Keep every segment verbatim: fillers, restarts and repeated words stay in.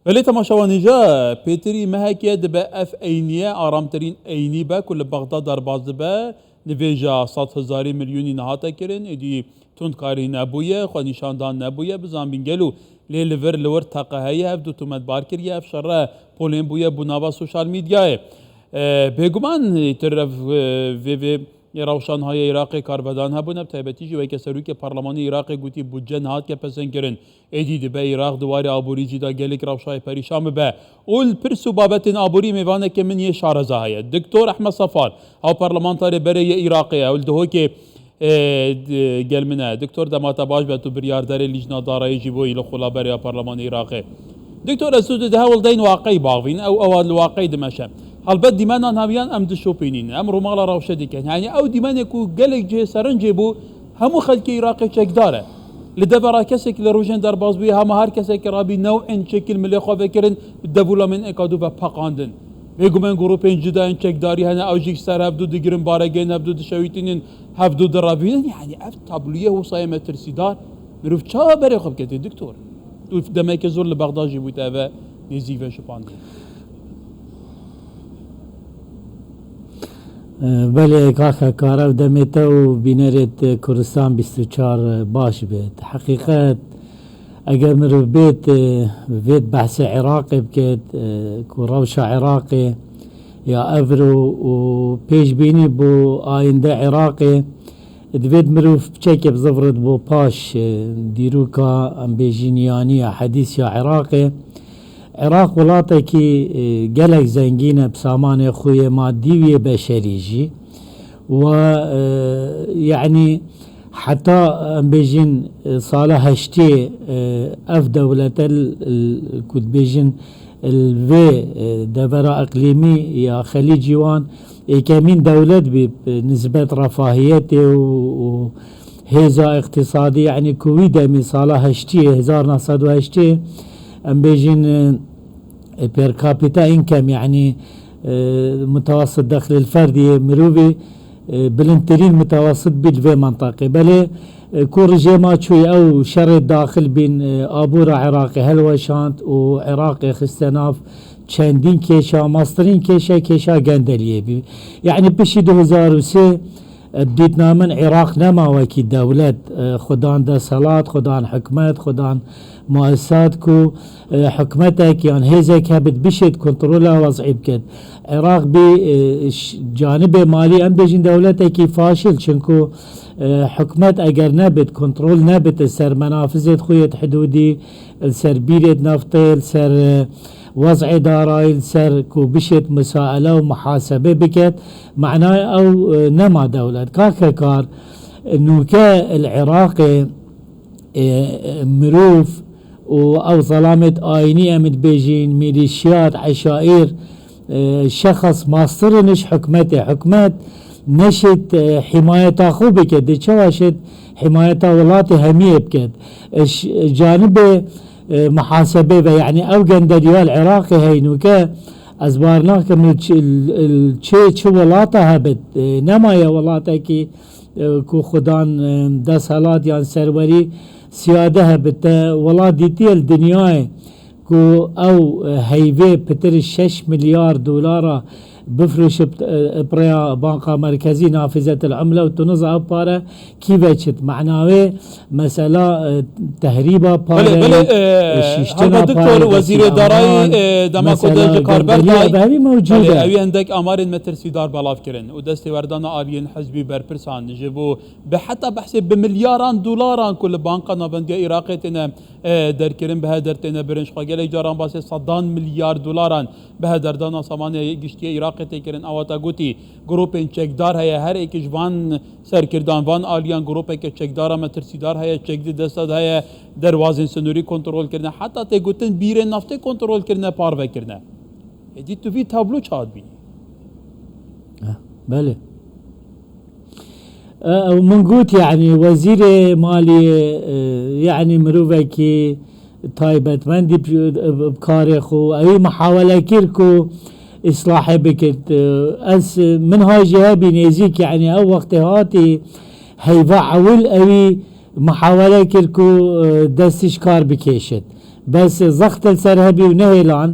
Belê temaşevanîja, pêtirî mehekê dibe ev eyniye aramtirîn eynî be ku li Bexdad derbas dibe. Nivêja sed hezarî milyonî nehate kirin, êdî tundkarî nebûye, xwenîşandan nebûye, bizanbîn gelo lê li vir li wir teqe heye, ev du tometbar kiriye, ev şerre polên bûye bû nava sosyal medyayê. E, bêguman îtir ev, e, vê, vê rewşan haya Iraqê karvedan hebûne, bi taybetî jî weke serokê parlemanê Iraqê gotî budce nehatiye pesendkirin. Êdî dibe Iraq di warê aborî jî de gelek rewşayê perîşan bibe. Û li pirs û babetên aborî mêvaneke min yê şareza heye. Doktor Ehmed Safar, hevparlemantarê berê yê Iraqê ye û li Dihokê, e, di, gel min e. Doktor, dema te baş be, tu biryarderê Lîjna Darayê jî bûyî li Xula berê ya Parlemanê Iraqê. Doktor, ez tu di hewl deyn waqeyî baxvîn, ew ewa li waqeyî dimeşe. Helbet dîmenan heviyan em dişopînîn, em rûmala rewşe dikin. Yanî ew dîmenê ku gelek cihê serincê bû, hemû xelkê Iraqê çekdar e. Li devera kesekî li rojên derbas bûye, hema her kesekî rabî newên çekîl milê xwe vekirin, bi devulamên êkadû ve peqandin. Bêguman grûpên cuda yên çekdarî hene, ew jî ser hevdû digirin, baregehên hevdû dişewitînin, hevdû direvînin. Yanî ev tabloyê wisa ye metirsîdar. Mirov çawa berê xwe bikete, doktor? Tu demeke zor li Bexda jî bûyte eve nêzîk ve şipandin. Belê, kaka Karev, demê te û bînerêt Kurdistan bîst û çar baş bêt. Heqîqet, eger mirov bêt, vêt behsê Iraqê biket, ku rewşa Iraqê ya evro û pêşbînî bo ayînde Iraqê, divêt mirov piçekê bizivrit bo paş, dîroka, em bêjî, niyaniya, hedîsiya Iraqê. Iraq welatekî, e, gelek zengîn e bi samanê xwe yê madî û yê beşerî jî. Û, e, yanî heta em bêjin, e, sala heştê, e, ev dewlete l-, l-, ku dibêjin, li vê, e, devera iqlîmî ya Xelîcî wan êkemîn dewlet bî, e, nisbet refahiyetê û, û hêza îqtîsadî, yanî ku wî demî sala heştiyê, hezar neh sed û heştê, em bêjin, e, e, per capita income, yanî, e, mutawasit dexlê ferdî yê mirovî, e, bilindtirîn mutawasit bî li vê menteqê. Belê, e, ku rejêma çûyî ew şerê daxil bîn, e, abûra Iraqê helweşand û Iraqê xiste nav çendîn kêşa, mestirîn kêşe, kêşa gendeliyê bî. Yanî piştî du hezar û sê, e, bi dîtina min Iraq nema wekî dewlet, e, xudan deselat, xudan hikmet, xudan muesesat ku, e, hikmetek yan hêzek hebit bişêt kontrola wez'î biket. Iraq bî, e, ş-, canibê malî em bêjin dewletekî faşil, çinku, e, hikmet eger nebit, kontrol nebit li ser menafizêt xwe yêt hidûdî, li ser bîrêt neftê, li ser, e, wez'ê darayî, li ser ku bişêt musaele û muhasebe biket, manaya ew, e, nema dewlet. Kake Kar, nûke li Iraqê, e, e, mirov û ew zelamêt ayînî, em dibêjin, mîlîşiyat, eşaîr, e, şexs mastirin ji hikmetê. Hikmet neşêt, e, himayeta xwe biket, dê çawa şêt himayeta welatê hemiyê biket. E, ş-, canibê, e, muhasebê ve, yanî ew gendeliya li Iraqê heynûke, ez bar nakim li çi, li çi, çi welata hebit, e, nemaye welatekî, e, ku xudan, e, deselat yan serwerî siyade hebite. Welat dîtiye li dinyayê ku ew, e, heyvê pitir şeş milyar dolara bifroşe bi, e, bi rêya Banka Merkezî, Nafizetil Umle, û tu niza ev pare kî veçit. Mena wê mesela, e, tehrîba pare, belê, belê, e, e, şîştina helbet doktor, pare, wezîrê darayî, e, dema ku de ji kar berdayî, belê, ew hindek amarên metirsîdar belav kirin û destêwerdana aliyên hizbî berpirsan ji bo bi heta behsê bi milyaran dolaran ku li Banka Navendiya Iraqê têne, e, derkirin, bi heder têne birin. Ji xwe gelek caran basê sedan milyar dolaran bi hederdana samanê giştî yê Iraqê tê kirin. Ewa te gotî, grûpên çekdar heye, her êkî ji van serkirdan, van aliyan grûpeke çekdara metirsîdar heye, çek di desta de heye, derwazên sinûrî kontrol kirine. Heta tê gotin bîrên naftê kontrol kirine, parve kirine. Êdî tu vî tablo çawa dibînî? Eh, belê. E, min got, yanî, wezîrê maliyê, e, yanî, mirovekî taybetmendî bi, bi karê xwe, ewî muhawele kir ku îslahê bikit. E, ez, min ha jî hebî nêzîk, yanî, ew wextê hatî heyva ewil ewî muhawele kir ku, e, destî ji kar bikêşit. Bes zext li ser hebî û nehêlan,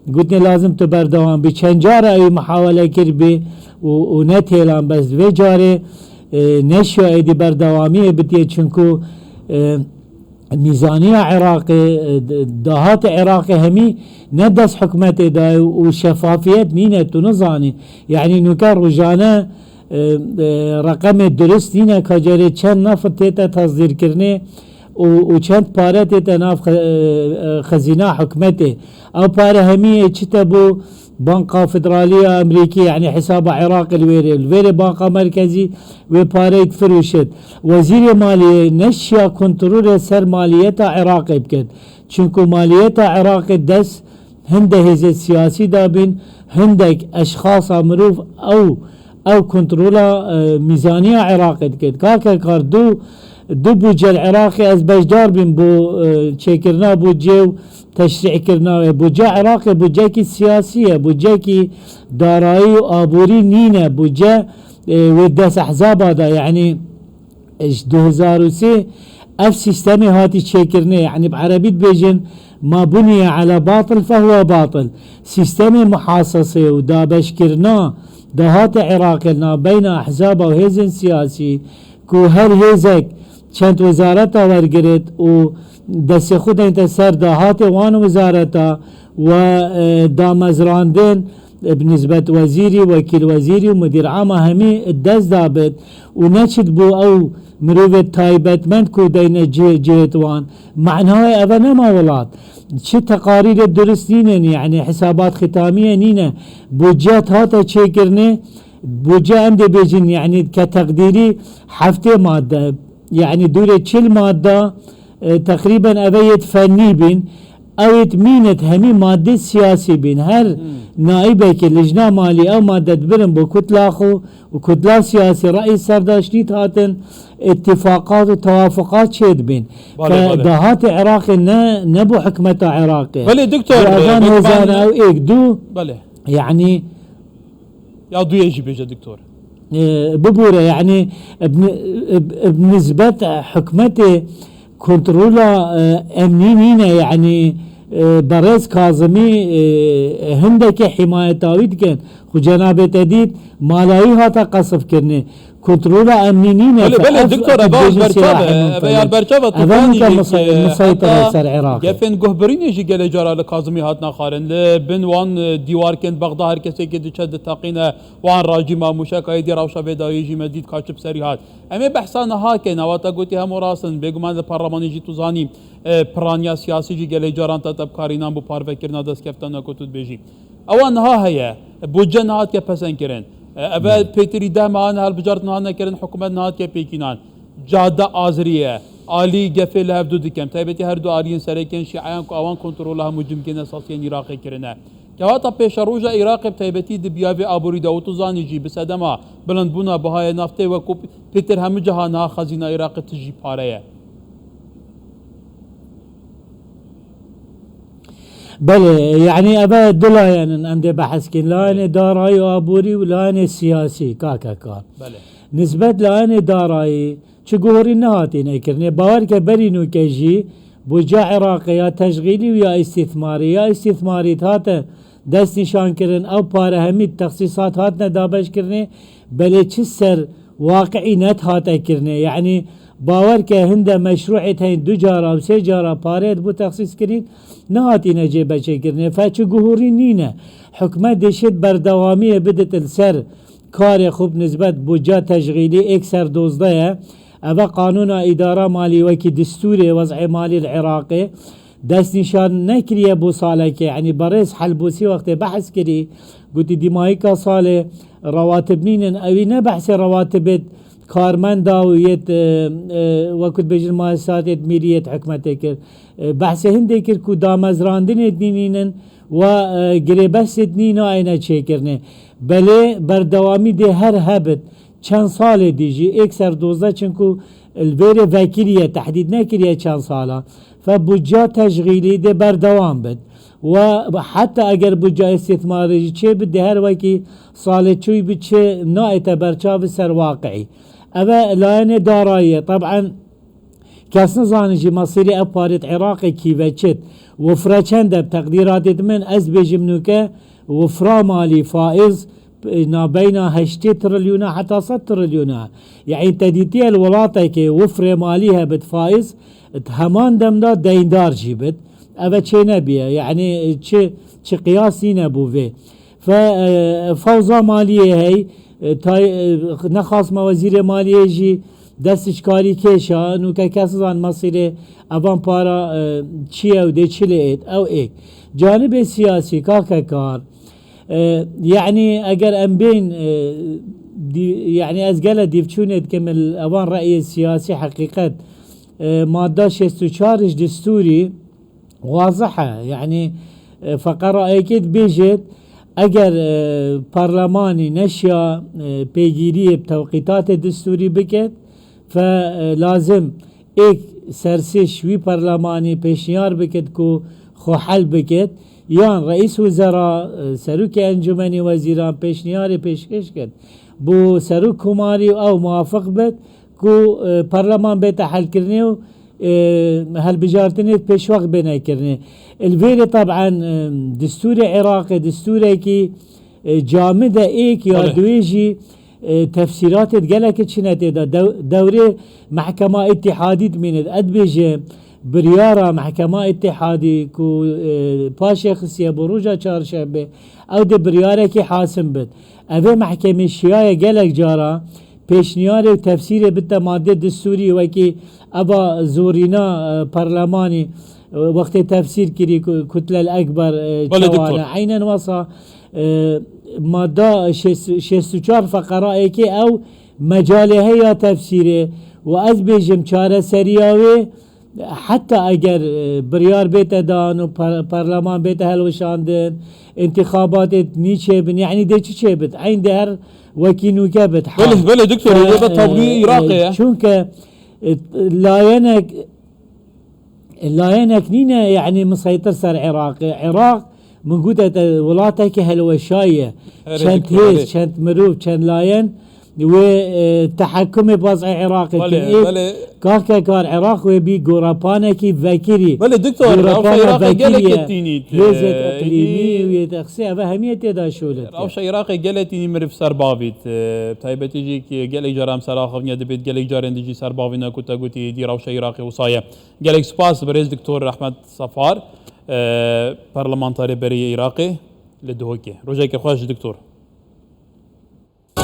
gotinê lazim tu berdewam bî. Çend cara ew muhawele kir bî û, û netêlan, bes vê carê, e, neşiya êdî berdewamiyê bidiyê, çinku, e, mîzaniya Iraqê, e, d-, dahatê Iraqê hemî ne dest hikûmetê dayê û şefafiyet nîne, tu nizanî. Yanî nûke rojane, e, e, reqemê dirust nîne, ka carê çend neft tête tasdîrkirinê û, û çend pare tête nav xe-, e, e, xezîna hikûmetê. Ew pare hemî yê çi te bû, Banka Federalî ya Amerîkî, yanî hesaba Iraqê li wêrê, li wêrê Banka Merkezî wê pareyê difiroşit. Wezîrê Maliyê neşiya kontrolê ser maliyeta Iraqê biket. Çinku maliyeta Iraqê dest hinde hêzê siyasî dabîn, hindek eşxasa mirov ew, ew kontrola, e, mîzaniya Iraqê diket. Kake kar du, du budce li Iraqê ez beşdar bîm bo, e, çêkirina budcê û teşrî'kirina wê. Budceya Iraqê budcekî siyasî ye, budcekî darayî û aborî nîne. Budce, e, wê dest ehzaba de, yanî ji du hezar û sê ev sîstemê hatî çêkirinê, yanî bi erebî dibêjin, ma buniye ala batil fehuwe batil. Sîstemê muhasesê û dabeşkirina dahatê Iraqê li navbeyna ehzaba û hêzên siyasî, ku her hêzek çend wezareta wergirit û destê xwe deyte ser dahatê wan wezareta we, e, damezrandin, e, bi nisbet wezîrî, wekîl wezîrî û mudîr ama hemî dest dabit û neçit bû ew mirovê taybetmend ku deyne cih-, cihêt wan. Manayê eve nema welat. Çi teqarîrê durist nînin, yanî hesabat xîtamiyê nîne. Budce hate çêkirinê, budce em dê bêjin, yanî ke teqdîrî heftê madde, yanî dûrê çil madde, e, teqrîben eve yêt fennî bîn, ew yêt mînet hemî madde siyasî bîn. Her naîbekî lijna malî ew madde dibirin bo kutla xwe û kutla siyasî reyî serdaştî hatin îttifaqat û tewafuqat çêdibîn. Belê, Fe belê. Dahatê Iraqê ne, ne bo hikmeta Iraqê. Belê, doktor, Ji e, avan bêguman hêzan ew êk du, Belê. Yanî Ya duyê jî bêje, doktor. E, bibûre, yanî, bi ni-, bi, bi nisbet hikûmetê kontrola, e, emnî nîne, yanî, e, berêz Kazimî, e, hindekê hîmayeta wî dikin. Xwe cenabê te dît, mala wî hate qesifkirinê. Kontrola emnî nîne. Belê, belê, Ev doktor, eve dibêjin berçav e, sîlaha eve yar berçav e, Eve tufanî nîka jî, musay-, e, musaytira heta ser Iraqê. Gefên guhbirînê jî gelê cara li Kazimî hatina xwarin. Li bin wan, e, dîwarkên Bexda her kesekê diçe diteqîne. Wan rajî ma mûşeka êdî rewşa vê dawiyê jî me dît ka çi bi serî hat. Em ê behsa niha kein, awa te gotî hemû rast in. Bêguman li parlemanê jî tu zanî, e, piraniya siyasî jî gelê caran te te bi karînan bû parvekirina destkeftana ku tu dibêjî. Ewa niha heye, budce niha dike pesendkirin. E, eve Evet. pêtirî deh mehan hilbijartin hane kirin, hikûmet niha dike pêkînan. Cade azirî ye. Alî gefê li hev du dikem. Taybetî her du aliyên sereke yên şîeyan ku awan kontrola hemû cimkên esasî yên Iraqê kirine. Kewata pêşeroja Iraqê bi taybetî di biya vê aborî de û tu zanî jî bi sedema bilindbûna bihayê naftê wekû pêtir hemû ciha niha xezîna Iraqê tijî pare ye. Belê, yanî eve du layen in em dê behs kîn. Layene darayî û aborî û layene siyasî, K K K. Belê. Nisbet layene darayî, Çi guhorî nehatîne kirinê. Bawer ke berî nûke jî budca Iraqê ya teşxîlî û ya îstîthmarî, ya îstîthmarî hate destnîşankirin, ew pare hemî texsîsat hatine dabeşkirinê, belê çi ser waqiî net hate kirinê. Yanî bawer ke hinde meşrûê tên du cara û sê cara pareyê bû texsîskirîn, nehatîne cêbeçêkirinê. Fe çi guhorî nîne. Hikûmet dê şêt berdewamiyê bidit li ser karê xwe bi nisbet budca teşxîlî êk ser dozdeh ye. Eve qanûna îdara malî wekî distûrê wez'ê malî li Iraqê destnîşan nekiriye bo salekê. Yanî berêz Helbûsî wextê behs kirî, gotî dîmayîka salê rewatib nînin. Ewî ne behsê rewatibêt karmenda û yêt, e, e, wekû dibêjin muesesatêt mîriyêt hikûmetê kir. E, behsê hindê kir ku damezrandinêt nî nînin, wa, e, girêbestêt nî nayêne çêkirinê. Belê berdewamî dê her hebit. Çend salê dî jî êk ser dozdeh, çinku li vêrê vekiriye, tehdîd nekiriye çend sala. Fe budca teşxîlî dê berdewam bit. Wa heta eger budca îstîthmarê jî çêbit, dê her wekî salê çûyî bi çi naête berçav ser waqiî. Eve layenê darayî ye. Teb'en Kes nizane jî mesîrê ev parêt Iraqê kî ve çit. Wifre çend e bi teqdîratêt min, ez bêjim nûke wifra malî faiz, e, nabeyna heştê trilyona heta sed trilyona. Yanî te dîtiye li welatekê wifrê malî hebit faiz, di heman dem de deyndar jî bit. Eve çê nebiye. Yanî çi, çi qiyas nîne bo vê. Fe, e, fewza maliyê hey, e, tay, e, nexasma wezîrê maliyê jî dest ji karî kêşa, nûke kes zan mesîrê evan para, e, çi ye û dê çi lê êt, ew êk. Canibê siyasî, kake kar, e, yanî eger em bên, e, dî-, yanî ez gele dîvçûnê dikim li evan reyê siyasî heqîqet, e, madda şêst û çar ji destûrî, wazih e. Yanî, e, feqera êkê dibêjêt, eger, e, parlemanî neşiya, e, pêgîriyê bi tewqîtatê destûrî biket, fe, e, lazim êk sersêş wî parlemanî pêşniyar biket ku xwe hel biket, yan reîs wizera, e, serokê encûmenê wezîran pêşniyarê pêşkêş ket bo serok komarî û ew muwafiq bit ku, e, parleman bête helkirinê û, e, helbijartinê pêşwext bêne kirinê. Li vêrê teb'en, e, destûrê Iraqê, destûrekî, e, camide êk ya Belê. Duwê jî, e, tefsîratê gelekî çine tê de. Dew-, dewrê mehkema îtîhadî dimînit. Ez dibêjim, biryara mehkema îtîhadî ku, e, paşê xistiye bo roja çarşembê, ew dê biryarekî hasim bit. Evê mehkemê şiyaye gelek cara pêşniyarê û tefsîrê bite madê destûrî wekî eva zorîna, e, parlemanî, e, wextê tefsîr kirî ku-, Kutlel Ekber, e, Belê, çawa doktor. Ne. Eynen wesa, e, madda şêst, şêst û çar feqera êkê ew mecalê heya tefsîrê û ez bêjim çareseriya wê heta eger, e, biryar bête dan û par-, parleman bête helweşandin, întîxabatê nî çêbin, yanî dê çi çêbit? Eyn dê her wekî nûke bit. Belê, belê, doktor, Fe, ê ve tabloyê e, Iraqê e, ye. Çunke, e, layenek, layenek nîne, yanî miseytir ser Iraqê. Iraq, min gote te, welatekî helweşayî ye. Erê, Çend doktor, hêz, erê. Çend mirov, çend layen wê, e, tehekumê bazê Iraqê Belê, kin. Ê, belê. Kake kar Iraq wê bî gorapanekî vekirî. Belê, doktor, Gorapana rewşa Iraqê vekirî gelekî ye. Tînît, Hêzêt e, îqlîmî êdî wê texsê, eve hemiyê tê de şûlit. Rewşa Iraqê gelê tînî miriv ser bavît. E, taybetî jî ki gelek caran ser axivniye dibêt, gelek carên dijî ser bavîna ku te gotî êdî rewşa Iraqê wisa ye. Gelek spas, birêz doktor Rehmet Safar, e, parlamentarê berê yê Iraqê li Duhokê. Rojeke xweş, doktor.